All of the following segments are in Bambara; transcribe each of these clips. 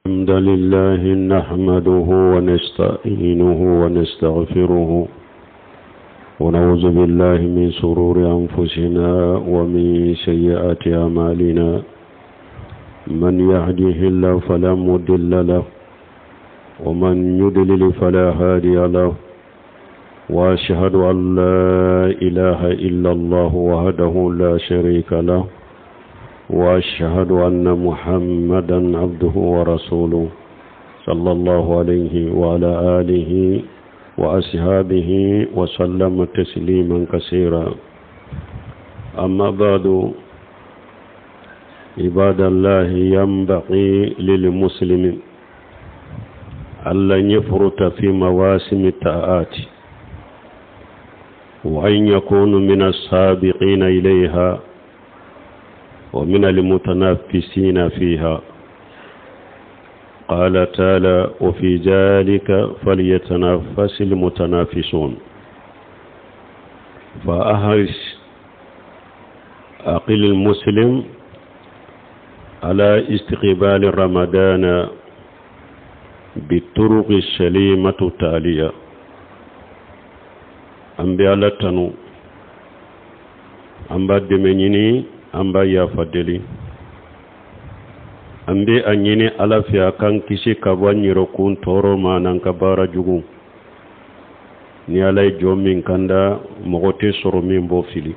الحمد لله نحمده ونستعينه ونستغفره ونعوذ بالله من شرور أنفسنا ومن سيئات أعمالنا من يهده الله فلا مضل له ومن يضلل فلا هادي له وأشهد أن لا إله إلا الله وحده لا شريك له وأشهد أن محمدا عبده ورسوله صلى الله عليه وعلى آله وأصحابه وسلم تسليما كثيرا أما بعد عباد الله ينبغي للمسلم ألا يفرط في مواسم الطاعات وأن يكون من السابقين إليها ومن المتنافسين فيها قال تعالى وفي ذلك فليتنافس المتنافسون فأحرص عقل المسلم على استقبال رمضان بالطرق السليمة التالية an bɛ ala tanu an b'a dɛmɛ ɲini an b'a yafa deli an bɛ a ɲini ala fɛ a k'an kisi ka bɔ an yɛrɛkun tɔɔrɔ ma n'an ka baara jugu ni ala ye jɔn min kanda mɔgɔ tɛ sɔrɔ min b'o fili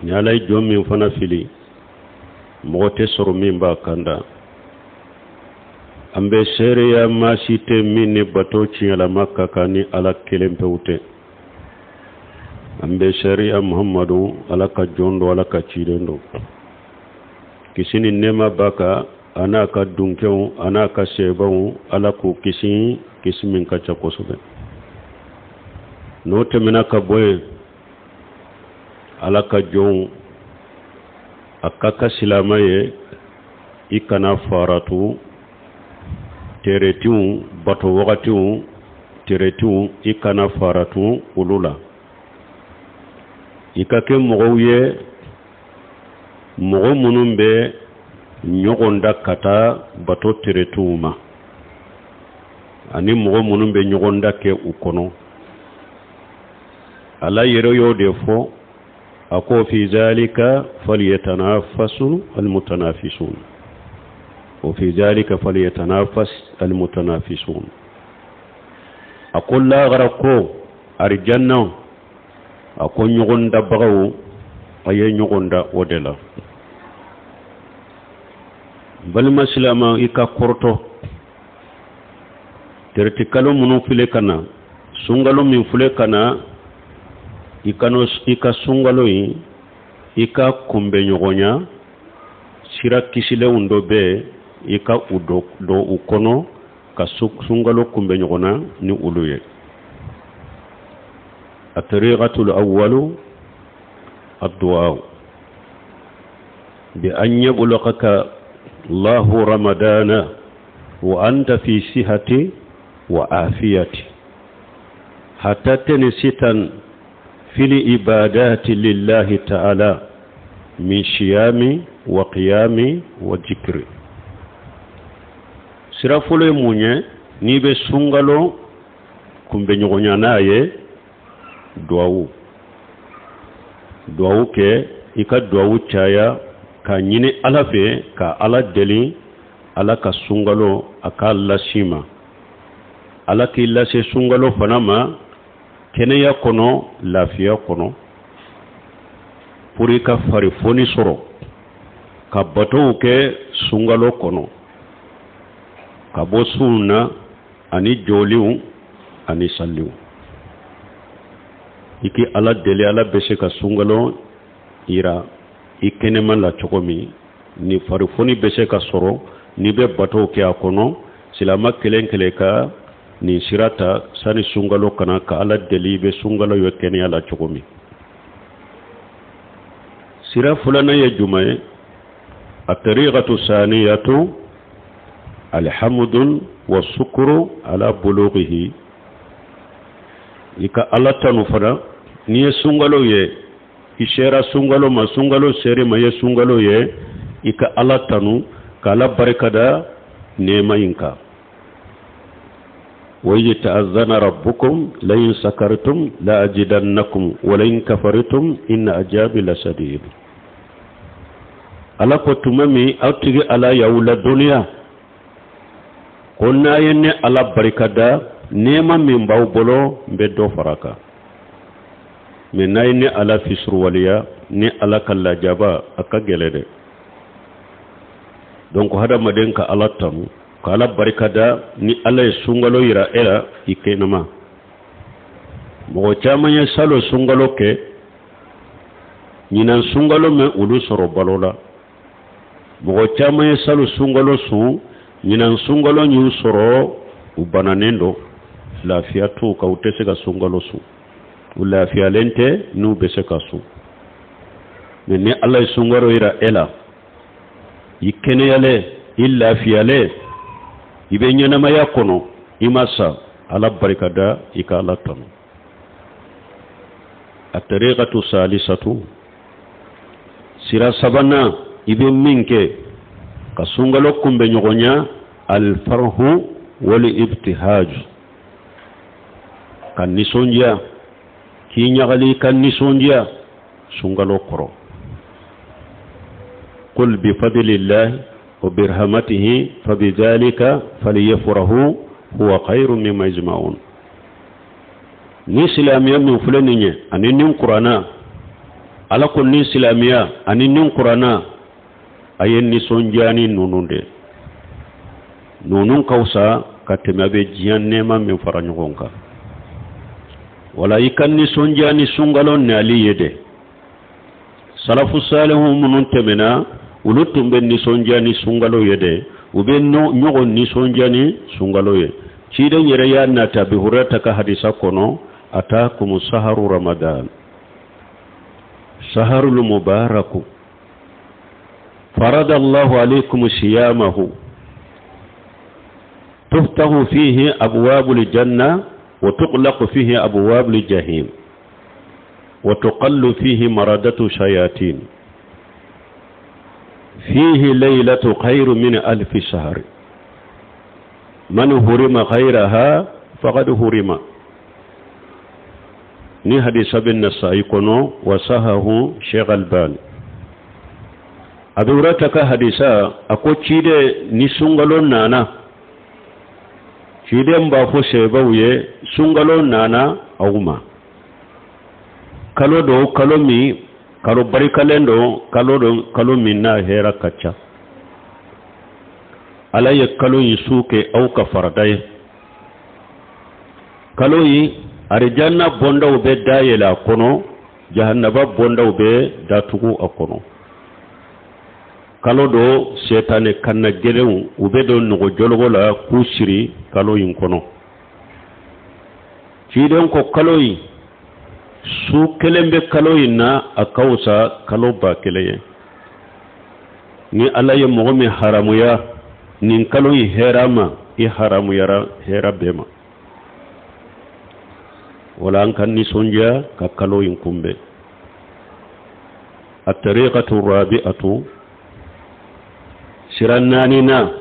ni ala ye jɔn min fana fili mɔgɔ tɛ sɔrɔ min b'a kanda an bɛ seereya maa si tɛ min ni bato tiɲɛlama ka kan ni ala kelen pewu tɛ an bɛ seereya muhammadu ala ka jɔn don ala ka ciden don kisi ni nɛɛma b'a kan a n'a ka dunkɛw a n'a ka sebaw ala k'u kisi kisi min ka ca kosɛbɛ n'o tɛmɛna ka bɔ yen ala ka jɔnw a ka kan silama ye i kana faratu teretiw bato wagatiw teretiw i kana faratu olu la i ka kɛ mɔgɔw ye mɔgɔ minnu bɛ ɲɔgɔn da ka taa bato teretiw ma ani mɔgɔ minnu bɛ ɲɔgɔn da kɛ u kɔnɔ ala yɛrɛ y'o de fɔ a ko fi zalika falyatanafasu almutanafisun wa fi zalika falyatanafas almutanafisun a ko lagara ko arijanna a ko ɲɔgɔn dabagaw a ye ɲɔgɔn da o de la balima silama i ka kɔrɔtɔ tereti kalo minnu file ka na sunkalo min file ka na i ka i ka sunkalo in i ka kunbɛɲɔgɔnya sira kisilenw dɔ bɛ i ka u don u kɔnɔ ka sunkalo kunbɛ ɲɔgɔn na ni olu ye a tariqatul awwalu addu'a bi an yablughaka Allahu ramadana wa anta fi sihati wa afiyati hatta tenisitan fil ibadati lillahi ta'ala min siyami wa qiyami wa jikri sira fɔlɔ ye mun ye n'i bɛ sunkalo kunbɛɲɔgɔnya n'a ye duwawu duwawu kɛ i ka duwawu caya k'a ɲini ala fɛ ka ala deli ala ka sunkalo a k'a las'i ma ala k'i lase sunkalo fana ma kɛnɛya kɔnɔ lafiya kɔnɔ pour i ka farifoni sɔrɔ ka batow kɛ sunkalo kɔnɔ ka bɔ sunw na ani jɔliw ani saliw i k'i ala deli ala bɛ se ka sunkalo yira i kɛnɛma la cogo min ni farifoni bɛ se ka sɔrɔ n'i bɛ batow kɛ a kɔnɔ silama kelen kelen ka nin sira ta sani sunkalo ka na ka ala deli i bɛ sunkalo ye kɛnɛya la cogo min sira filanan ye jumɛn ye a tariqatu saniyatu alhamdun wa sukuru ala bulughihi i ka ala tanu fana n'i ye sunkalo ye i sera sunkalo ma sunkalo ser'i ma i ye sunkalo ye i ka ala tanu ka ala barikada nɛɛma in kan. Wa iz ta'azzana rabbukum la in sakartum la azidannakum wa la in kafartum inna azabi lasadid. Ala ko tuma min aw tigi Ala y'aw ladɔnniya ko n'a ye ne Ala barika da nɛɛma min b'aw bolo n bɛ dɔ fara a kan, mɛ n'a ye ne Ala fisuruwaleya ne Ala ka lajaba a ka gɛlɛ dɛ. Donc hadamaden ka Ala tanu ka Ala barika da ni Ala ye sunkalo yira e la i kɛnɛma. Mɔgɔ caman ye salon sunkalo kɛ, ɲinan sunkalo ma olu sɔrɔ balo la. Mɔgɔ caman ye salon sunkalo sun, ɲinan sunkalo y'u sɔrɔ u bananen don, lafiya t'u kan, u tɛ se ka sunkalo sun, u lafiyalen tɛ n'u bɛ se ka sun. Mɛ ni Ala ye sunkalo yira e la, i kɛnɛyalen, i lafiyalen, i bɛ ɲɛnamaya kɔnɔ, i ma sa, Ala barika da, i ka Ala tanu. A tariqatu salisatu, sira sabanan i bɛ min kɛ ka sunkalo kunbɛn ɲɔgɔnya, alfarhu wal ibtihaj, ka nisɔndiya, k'i ɲagali ka nisɔndiya sunkalo kɔrɔ. Qul bi fadlillahi wa bi rahmatihi fa bi dhalika falyafrahu huwa khayrun mimma yajma'un. Ni silamɛya min filɛ nin ye ani nin kuranna, Ala ko ni silamɛya ani nin kuranna, a ye nisɔndiya ni ninnu de, ninnu ka fisa ka tɛmɛ a bɛ diɲɛ nɛɛma min fara ɲɔgɔn kan. Wala i ka nisɔndiya ni sunkalo nali ye dɛ. Salafu salihu minnu tɛmɛna, olu tun bɛ nisɔndiya ni sunkalo ye dɛ, u bɛ ɲɔgɔn nisɔndiya ni sunkalo ye. Ciden yɛrɛ y'a nata Abi Hurayra ka hadisa kɔnɔ, atakum saharu ramadan saharul mubaraku farada Allahu alaykum siyamahu tuftahu fihi abwabul janna wa tughlaqu fihi abwabul jahim wa tuqallu fihi maradatu shayatin fihi laylatu khayru min alfi shahr man hurima khayraha faqad hurima. Ni hadisa bɛ Nasa'i kɔnɔ, wa sahahu Sheikh Albani. Abi Hurayra ka hadisa, a ko ciden ni sunkalo nana, ciden b'a fɔ sahabaw ye sunkalo nana aw ma, kalo don, kalo min kalo barikalen don, kalo don, kalo min n'a hɛrɛ ka ca. Ala ye kalo in su kɛ aw ka farada ye. Kalo in arijanna bɔndaw bɛ dayɛlɛ a kɔnɔ, jahannaba bɔndaw bɛ datugu a kɔnɔ. Kalo don sɛtanɛ kanna gɛlɛnw u bɛ don nɔgɔjɔlɔgɔ la k'u siri kalo in kɔnɔ. Ciden ko kalo in su kelen bɛ kalo in na, a ka fisa kalo 1000 ye. Ni Ala ye mɔgɔ min haramuya nin kalo in hɛrɛ ma, i haramuyara hɛrɛ bɛɛ ma. Wala an ka nisɔndiya ka kalo in kunbɛn. A tariqatu rabi'atu, sira naaninan,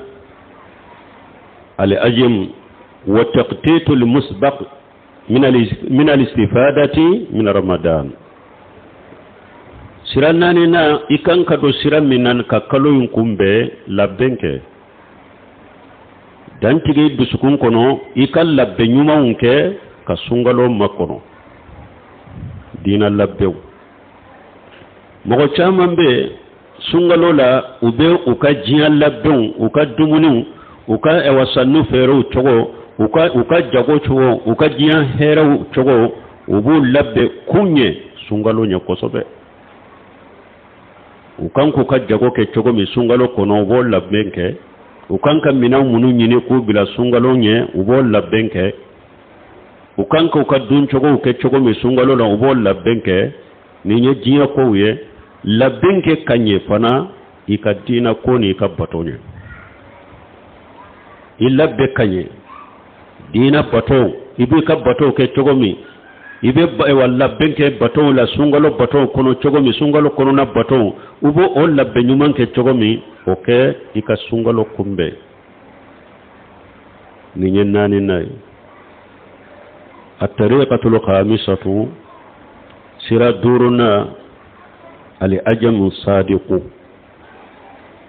al-ajm wa taqtitu al-musbaq min al-istifadati min Ramadan. Sira naaninan, i kan ka don sira min na ka kalo in kunbɛn, labɛn kɛ, dantigɛ dusukun kɔnɔ, i ka labɛn ɲumanw kɛ ka sunkalo makɔnɔ. Diinɛ labɛnw, mɔgɔ caman bɛ sunkalo la, u bɛ u ka diɲɛ labɛnw, u ka dumuniw, u ka ɛwà sanni feerew cogo, u ka jago cogo, u ka diɲɛ hɛrɛw cogo, u b'u labɛn kun ɲɛ sunkalo ɲɛ kosɛbɛ. U kan k'u ka jago kɛ cogo min sunkalo kɔnɔ, u b'o labɛn kɛ. U kan ka minɛn minnu ɲini k'u bila sunkalo ɲɛ, u b'o labɛn kɛ. U kan k'u ka duncogow kɛ cogo min sunkalo la, u b'o labɛn kɛ. Nin ye diɲɛ kow ye. Labɛn kɛ ka ɲɛ fana i ka diinɛ ko ni i ka bato ɲɛ. I labɛn ka ɲɛ diinɛ bato, i b'i ka batow kɛ cogo min, i bɛ wa labɛn kɛ batow la sunkalo batow kɔnɔ cogo min, sunkalo kɔnɔna batow, u b'o o labɛn ɲuman kɛ cogo min, o kɛ i ka sunkalo kunbɛn. Nin ye naaninan ye. Atariqatul khamisatu, sira duurunan, al ajamu sadiqu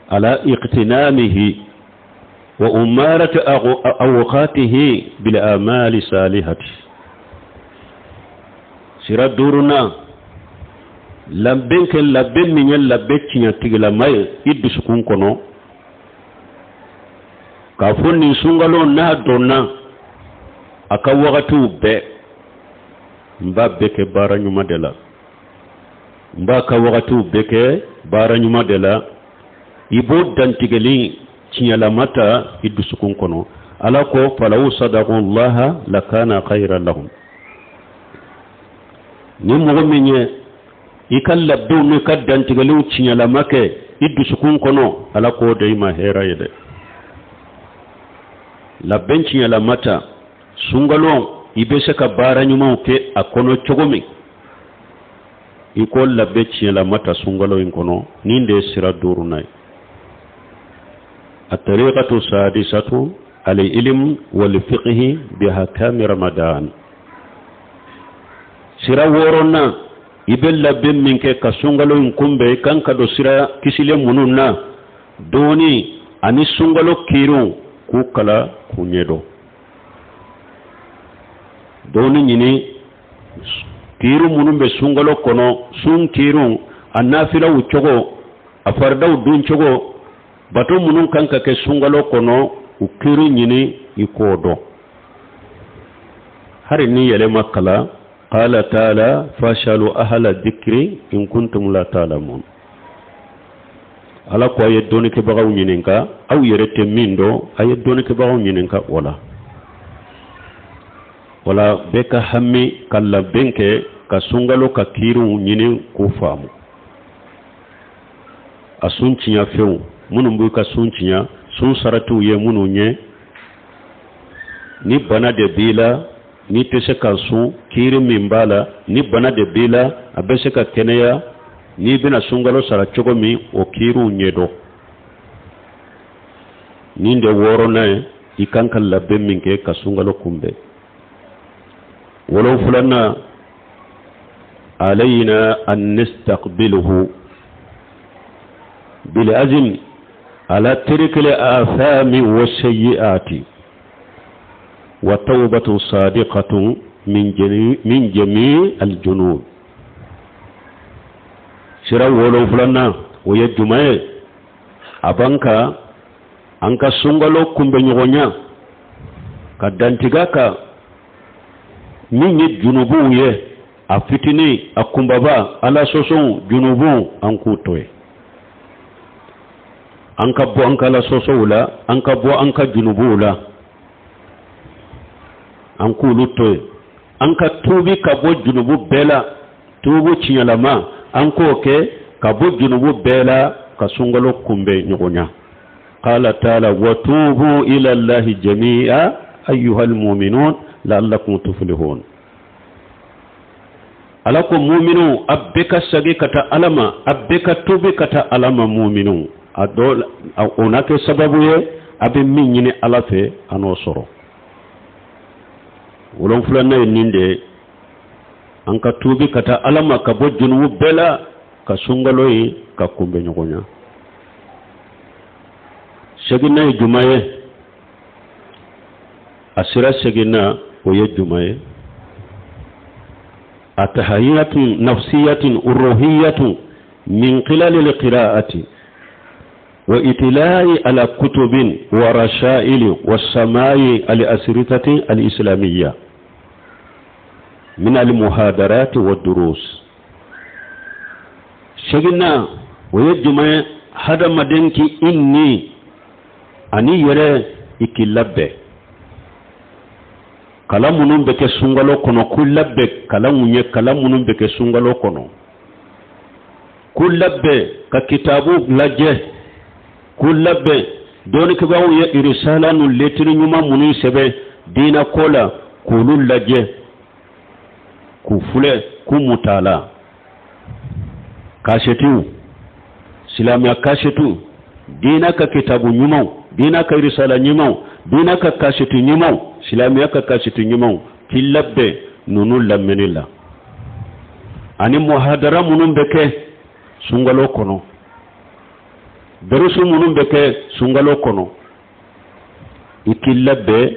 ala iqtinamihi wa umarati awqatihi bil amali salihati. Sira duurunan, labɛn kɛ, labɛn min ye labɛn tiɲɛtigilama ye i dusukun kɔnɔ, k'a fɔ nin sunkalo n'a donna, a ka wagatiw bɛɛ n b'a bɛɛ kɛ baara ɲuman de la, n b'a ka wagatiw bɛɛ kɛ baara ɲuman de la. I b'o dantigɛli tiɲɛlama ta i dusukun kɔnɔ. Ala ko falaw sadaqullaha lakana khayran lahum. Ni mɔgɔ min ye i ka labɛnw n'i ka dantigɛliw tiɲɛlama kɛ i dusukun kɔnɔ, Ala k'o de i ma hɛrɛ ye dɛ. Labɛn tiɲɛlama ta sunkalo, i bɛ se ka baara ɲumanw kɛ a kɔnɔ cogo min, i ko labɛn tiɲɛlama ta sunkalo in kɔnɔ. Nin de ye sira duurunan ye. Atariqatu sadisatu al-ilm wal fiqhi bi ahkami Ramadan. Sira wɔɔrɔnan, i bɛ labɛn min kɛ ka sunkalo in kunbɛn, i kan ka don sira kisilen minnu na, dɔɔni ani sunkalo kiiriw k'u kala k'u ɲɛdɔn. Dɔɔni ɲini kiiri minnu bɛ sunkalo kɔnɔ, sun kiiriw, a nafilaw cogo, a faridaw dun cogo, bato minnu kan ka kɛ sunkalo kɔnɔ, u kiiri ɲini i k'o dɔn. Hari ni yɛlɛ ma kalan, qala taala fasalu ahla dhikri in kuntum la ta'lamun. Ala ko a ye dɔnnikɛbagaw ɲininka, aw yɛrɛ tɛ min dɔn, a ye dɔnnikɛbagaw ɲininka o la. Wala bɛɛ ka hami ka labɛn kɛ ka sunkalo ka kiiriw ɲini k'u faamu, a sun tiɲɛ fɛnw minnu b'u ka sun tiɲɛ, sun saratiw ye minnu ye. Ni bana de b'i la n'i tɛ se ka sun, kiiri min b'a la. Ni bana de b'i la, a bɛ se ka kɛnɛya, n'i bɛna sunkalo sara cogo min, o kiiriw ɲɛdɔn. Nin de wɔɔrɔnan ye, i kan ka labɛn min kɛ ka sunkalo kunbɛn. Wolonfilanan, alayna an nastaqbiluhu bil azm ala tarikil athami wa sayyiati wa tawbatu sadiqatun min jami al junub. Sira wolonfilanan, o ye jumɛn ye? A b'an kan an ka sunkalo kunbɛ ɲɔgɔnya ka dantigɛ kan min ye junubuw ye, a fitinin, a kunbaba, Ala sɔsɔw, junubuw, an k'u to yen, an ka bɔ an ka Ala sɔsɔw la, an ka bɔ an ka junubuw la, an k'olu to yen, an ka tuubi ka bɔ junubu bɛɛ la, tuubu tiɲɛlama, an k'o kɛ ka bɔ junubu bɛɛ la ka sunkalo kunbɛn ɲɔgɔnya. Qala taala wa tubu ila Allahi jami'a ayyuhal mu'minun la'allakum tuflihun. Ala ko muminu, a bɛɛ ka sagi ka taa Ala ma, a bɛɛ ka tubi ka taa Ala ma. Muminu, a dɔ o na kɛ sababu ye, a bɛ min ɲini Ala fɛ, a n'o sɔrɔ. Wolonfilanan ye nin de ye, an ka tubi ka taa Ala ma ka bɔ junubu bɛɛ la ka sunkalo ye ka kunbɛ ɲɔgɔn ɲa. Seginna ye jumɛn ye? A sira seginna, o ye jumɛn ye? Atahiyatun nafsiyatun ruhiyatun min khilali alqira'ati wa itila'i ala kutubin wa rashaili wa samai al asritati al islamiyya min al muhadarati wa durus. Seginna, o ye jumɛn ye? Hadamaden k'i i ni ani yɛrɛ i k'i labɛn kalan minnu bɛ kɛ sunkalo kɔnɔ, k'u labɛn kalanw ye, kalan minnu bɛ kɛ sunkalo kɔnɔ, k'u labɛn ka kitabu lajɛ, k'u labɛn dɔnnikɛbaaw ye irisala nu letiri ɲuman minnu sɛbɛn diinɛ ko la, k'olu lajɛ, k'u filɛ, k'u mutala kasɛtiw, silamɛya kasɛtiw, diinɛ ka kitabu ɲumanw, diinɛ ka irisala ɲumanw. Diinɛ ka kasɛti ɲumanw, silamɛya ka kasɛti ɲumanw, k'i labɛn ninnu lamɛnni la, ani muhadara minnu bɛ kɛ sunkalo kɔnɔ, darusu minnu bɛ kɛ sunkalo kɔnɔ, i k'i labɛn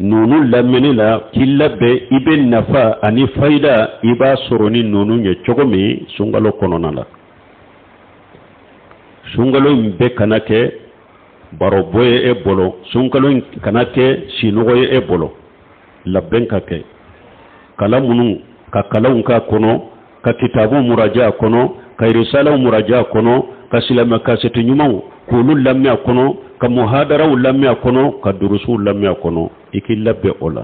ninnu lamɛnni la, k'i labɛn i bɛ nafa ani fayida i b'a sɔrɔ ni ninnu ye cogo min sunkalo kɔnɔna la. Sunkalo in bɛɛ kana kɛ barobɔ ye e bolo, sunkalo in kana kɛ sinɔgɔ ye e bolo. Labɛn ka kɛ, kalan minnu ka kalanw k'a kɔnɔ, ka kitabu muraja a kɔnɔ, ka risalaw muraja a kɔnɔ, ka silamɛ kasɛti ɲumanw k'olu lamɛn a kɔnɔ, ka muhadaraw lamɛn a kɔnɔ, ka durusuw lamɛn a kɔnɔ, i k'i labɛn o la.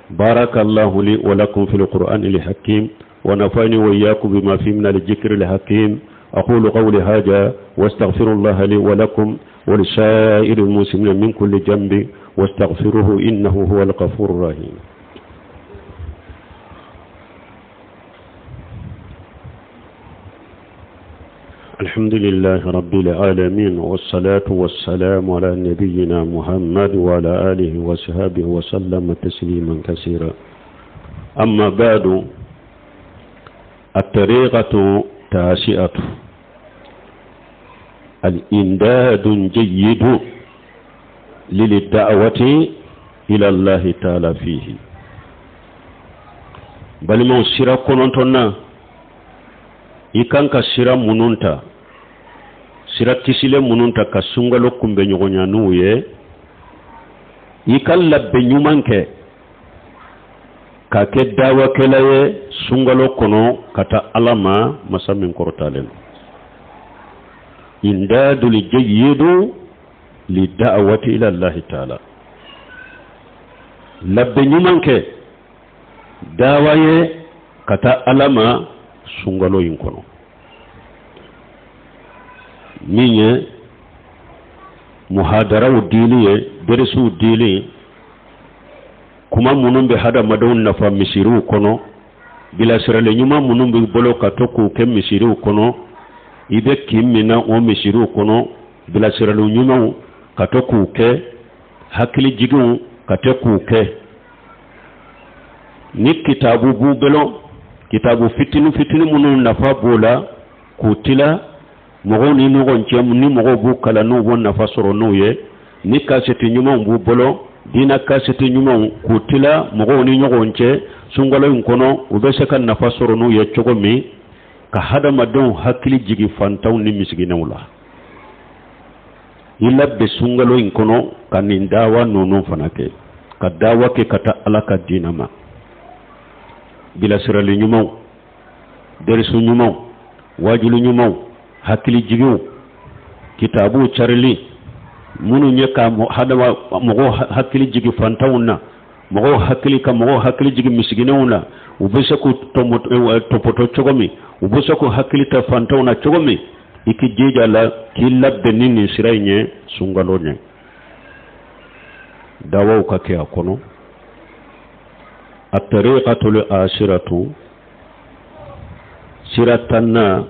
Barakallahu li wa lakum fil qur'ani al hakim wa nafa'ani wa iyyakum bima fi min al dhikri al hakim. Aqulu qawli hadha wa astaghfirullaha li wa lakum wa lisa'iril muslimina min kulli dhanbin wastaghfiruhu innahu huwal ghafurur rahim. الحمد لله رب العالمين، والصلاة والسلام على نبينا محمد وعلى آله وصحبه وسلم تسليما كثيرا. أما بعد، الطريقة تاسعة: الإمداد جيد للدعوة إلى الله تعالى فيه. Balimaw, sira kɔnɔntɔnna, i kan ka sira minnu ta, sira kisilen minnu ta ka sunkalo kunbɛ ɲɔgɔnya n'u ye, i ka labɛn ɲuman kɛ ka kɛ dawakɛla ye sunkalo kɔnɔ ka taa Ala ma, masa min kɔrɔtalen don. Indadul jayyidu lida'wati ila Allahi ta'ala, labɛn ɲuman kɛ dawa ye ka taa Ala ma sunkalo in kɔnɔ, min ye muhadaraw dili ye, derisiw dili, kuma minnu bɛ hadamadenw nafa misiriw kɔnɔ, bilasirali ɲuman minnu b'i bolo ka to k'u kɛ misiriw kɔnɔ, i bɛ kin min na o misiriw kɔnɔ, bilasirali ɲumanw ka to k'u kɛ, hakilijiginw ka to k'u kɛ. Ni kitabu b'u bolo, kitabu fitini fitini minnu nafa b'o la, k'u tila mɔgɔw ni ɲɔgɔn cɛ, ni mɔgɔw b'u kalan, n'u b'o nafa sɔrɔ n'u ye. Ni kasɛti ɲumanw b'u bolo, diinɛ kasɛti ɲumanw, k'u tila mɔgɔw ni ɲɔgɔn cɛ sunkalo in kɔnɔ, u bɛ se ka nafa sɔrɔ n'u ye cogo min, ka hadamadenw hakili jigin fantanw ni misiginɛw la. I labɛn sunkalo in kɔnɔ ka nin dawa ninnu fana kɛ, ka dawa kɛ ka taa Ala ka diinɛ ma, bilasirali ɲumanw, derisu ɲumanw, wajulu ɲumanw, hakilijiginw, kitabuw carili minnu ye ka hadama mɔgɔw hakili jigin fantanw na, mɔgɔw hakili ka mɔgɔw hakili jigin misiginɛw na, u bɛ se k'u tɔpɔtɔ cogo min, u bɛ se k'u hakili ta fantanw na cogo min. I k'i jija la k'i labɛn ni nin sira in ye sunkalo ɲɛ, dawaw ka kɛ a kɔnɔ. At-tariqatul ashiratu, sira tanna: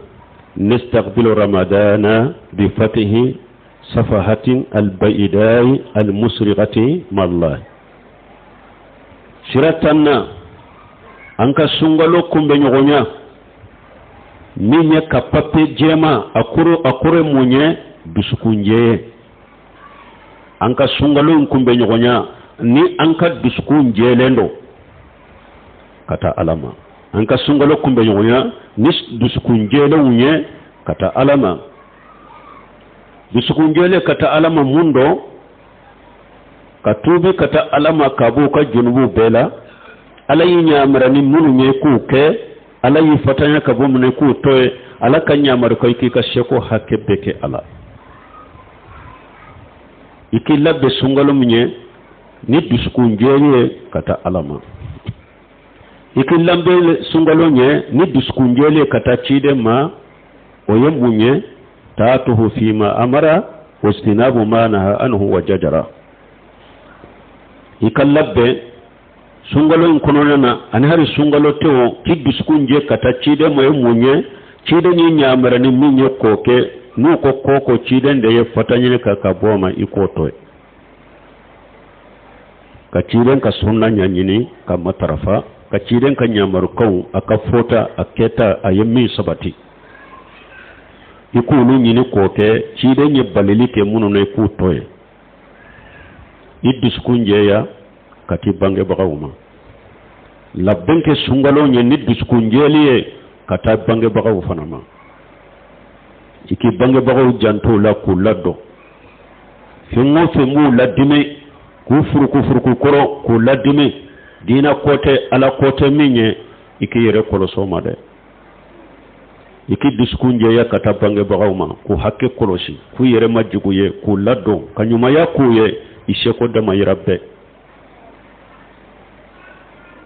nastaqbilu ramadana bi fatihi safahatin albaidai almusriqati mallah. Sira tanna, an ka sunkalo kunbɛ ɲɔgɔnya min ye ka papiye jɛma, a kɔrɔ, a kɔrɔ ye mun ye? Dusukunjɛ ye. An ka sunkalo in kunbɛ ɲɔgɔnya ni an ka dusukun jɛlen don ka taa Ala ma. An ka sunkalo kunbɛ ɲɔgɔnya ni dusukun jɛlenw ye ka taa Ala ma. Dusukun jɛlen ka taa Ala ma, mun dɔn ka tuubi ka taa Ala ma ka b'u ka junubuw bɛɛ la, Ala y'i ɲamara ni minnu ye k'u kɛ, Ala y'i fatanya ka bɔ minnu k'u to ye, Ala ka ɲamari ko i k'i ka seko hakɛ bɛɛ kɛ ala. I k'i labɛn sunkalo min ye ni dusukun jɛ ye ka taa Ala ma, i k'i labɛn sunkalo ɲɛ ni dusukun jɛlen ka taa ciden ma, o ye mun ye? Taatuhu fima amara wastinabu ma naha anhu wa jajara. I ka labɛn sunkalo in kɔnɔna na, ani hali sunkalo tɛ o, k'i dusukun jɛ ka taa ciden ma ye mun ye? Ciden ye ɲamara ni min ye k'o kɛ. N'u ko ko ko ciden de ye fata ɲini ka bɔ ma, i k'o to ye. Ka ciden ka sunna ɲɛɲini ka matarafa, ka ciden ka ɲamarukanw, a ka fɔta, a kɛta, a ye min sabati, i k'olu ɲini k'o kɛ. Ciden ye balili kɛ minnu na, i k'u to yen. I dusukun jɛya ka t'i bangebagaw ma. Labɛn kɛ sunkalo ɲɛ ni dusukun jɛli ye ka taa bangebagaw fana ma. I k'i bangebagaw janto u la k'u ladon. Fɛn o fɛn b'u ladimi, k'u furukufuruku kɔrɔ, k'u ladimi, diina ko tɛ, ala ko tɛ min ye, i k'i yɛrɛ kɔlɔsi o ma dɛ. I k'i dusukun jɛya ka taa bangebagaw ma, k'u hakɛ kɔlɔsi, k'u yɛrɛ majigin u ye, k'u ladon, ka ɲumanya k'u ye i seko damayira bɛɛ.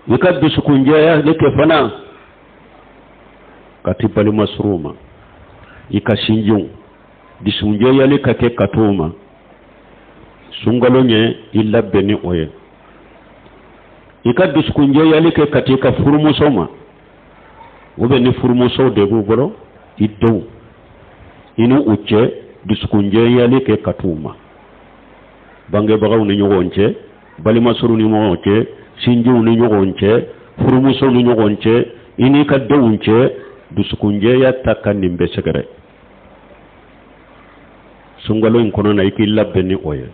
I ka dusukun jɛya ne kɛ fana ka t'i balima suruw ma, i ka sinjiw, dusukunjɛyali ka kɛ ka t'o ma. Sunkalo ɲɛ, i labɛn ni o ye. I ka dusukunjɛyali kɛ ka t'i ka furumuso ma, ou bien ni furumusow de b'u bolo, i denw, i ni u cɛ, dusukunjɛyali kɛ ka t'u ma. Bangebagaw ni ɲɔgɔn cɛ, balimasuru ni ɲɔgɔn cɛ, sinjiw ni ɲɔgɔn cɛ, furumusow ni ɲɔgɔn cɛ, i n'i ka denw cɛ, dusukunjɛya ta ka nin bɛɛ sɛgɛrɛ. Sunkalo in kɔnɔ na, i k'i labɛn ni o ye.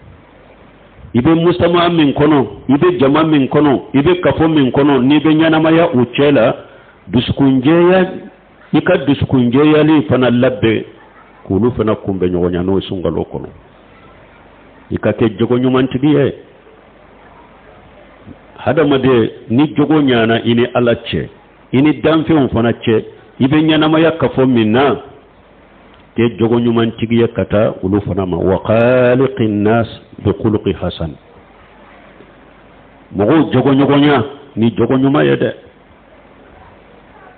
I bɛ mujtama min kɔnɔ, i bɛ jama min kɔnɔ, i bɛ kafo min kɔnɔ, n'i bɛ ɲɛnamaya u cɛ la, dusukunjɛya, i ka dusukunjɛyali fana labɛn k'olu fana kunbɛn ɲɔgɔnya n'o ye sunkalo kɔnɔ. I ka kɛ jogo ɲumantigi ye. Hadamaden, ni jogo ɲana i ni Ala cɛ, i ni danfɛnw fana cɛ, i bɛ ɲɛnamaya kafo min na, kɛ jogo ɲumantigi ye ka taa olu fana ma. Wa khaliqi nas bi khuluqi hasan. Mɔgɔw jogoɲɔgɔnya ni jogo ɲuman ye dɛ.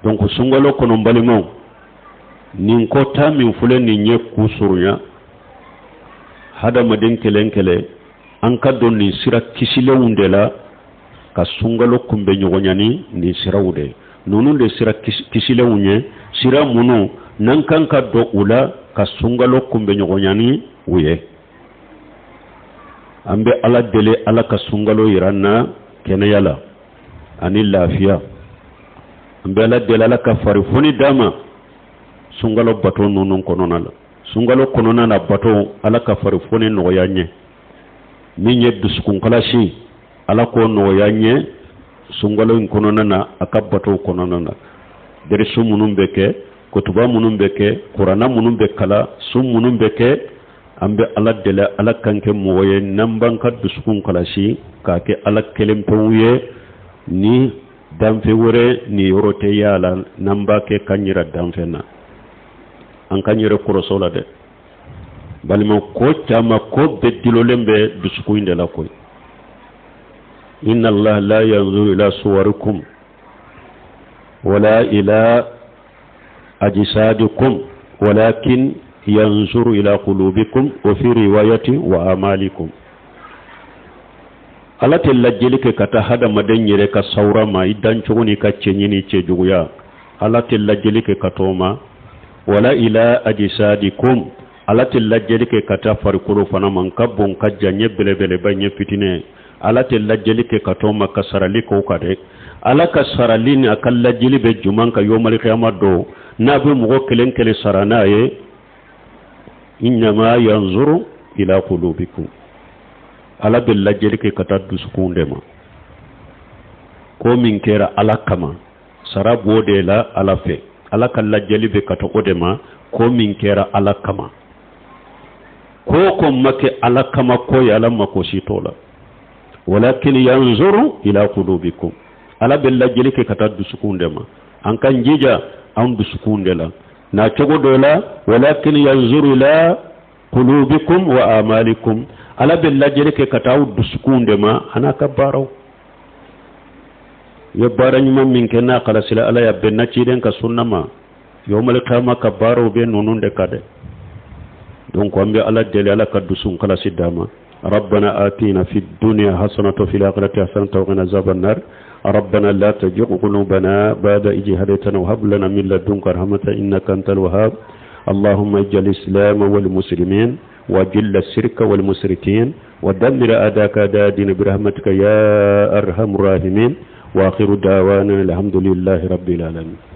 Donc sunkalo kɔnɔ, balimaw, nin ko ta min filɛ nin ye k'u surunya hadamaden kelen kelen, an ka don nin sira kisilenw de la ka sunkalo kunbɛ ɲɔgɔnya ni nin siraw de ninnu de sira kisilenw ye, sira minnu n'an kan ka don u la ka sunkalo kunbɛ ɲɔgɔnya ni u ye. An bɛ Ala deli, Ala ka sunkalo yira an na kɛnɛya la ani lafiya. An bɛ Ala deli, Ala ka farifoni d'an ma sunkalo bato ninnu kɔnɔna la. Sunkalo kɔnɔna na bato, Ala ka farifoni nɔgɔya ɲɛ. Min ye dusukunkalasi, Ala k'o nɔgɔya ɲɛ sunkalo in kɔnɔna na, a ka batow kɔnɔna na, derisu minnu bɛ kɛ, kutuba minnu bɛ kɛ, kuranna minnu bɛ kala, sun minnu bɛ kɛ. An bɛ Ala deli, Ala k'an kɛ mɔgɔ ye n'an b'an ka dusukun kalasi k'a kɛ Ala kelen pewu ye, ni danfɛn wɛrɛ ni yɔrɔ tɛ y'a la, n'an b'a kɛ k'an yɛrɛ danfɛn na. An k'an yɛrɛ kɔrɔsɔ la dɛ, balima. Ko caman, ko bɛɛ dulolen bɛ dusukun in de la koyi. Inna Allah la yanzuru ila suwarikum wala ila ajsadikum walakin yanzuru ila qulubikum, wa fi riwayati wa amalikum. Ala tɛ lajɛli kɛ ka taa hadamaden yɛrɛ ka sawura ma, i dancogo n'i ka cɛɲi ni cɛjuguya, Ala tɛ lajɛli kɛ ka t'o ma. Wala ila ajsadikum, Ala tɛ lajɛli kɛ ka taa farikolo fana ma, n ka bon, ka jan, ɲɛ belebeleba, ɲɛ fitinɛ, Ala tɛ lajɛli kɛ ka t'o ma ka sarali k'o kan dɛ. Ala ka sarali ni a ka lajɛli bɛ juman ka yomalikiyama don n'a bɛ mɔgɔ kelen kelen sara n'a ye. Innama yanzuru ila qulubikum, Ala bɛ lajɛli kɛ ka taa dusukun de ma. Ko min kɛra Ala kama, sara b'o de la Ala fɛ. Ala ka lajɛli bɛ ka taa o de ma, ko min kɛra Ala kama. Ko ko ma kɛ Ala kama ko ye, Ala mako si t'o la. Walakin yanzuru ila qulubikum, Ala bɛ lajɛli kɛ ka taa dusukun de ma. An k'an jija an dusukun de la na cogo dɔ la. Walakin yanzuru ila qulubikum wa amalikum, Ala bɛ lajɛli kɛ ka taa aw dusukun de ma an'a ka baaraw. I ye baara ɲuman min kɛ n'a kalasila Ala ya, bɛnna ciden ka sunna ma, yawmal qiyama ka baaraw bɛ ninnu de ka dɛ. Donc an bɛ Ala deli, Ala ka dusu kalasi d'an ma. ربنا آتنا في الدنيا حسنة وفي الآخرة حسنة وقنا عذاب النار. ربنا لا تزغ قلوبنا بعد إذ هديتنا وهب لنا من لدنك رحمة إنك أنت الوهاب. اللهم اجعل الإسلام والمسلمين وأذل الشرك والمشركين ودمر أعداءك أعداء الدين برحمتك يا أرحم الراحمين. وآخر دعوانا الحمد لله رب العالمين.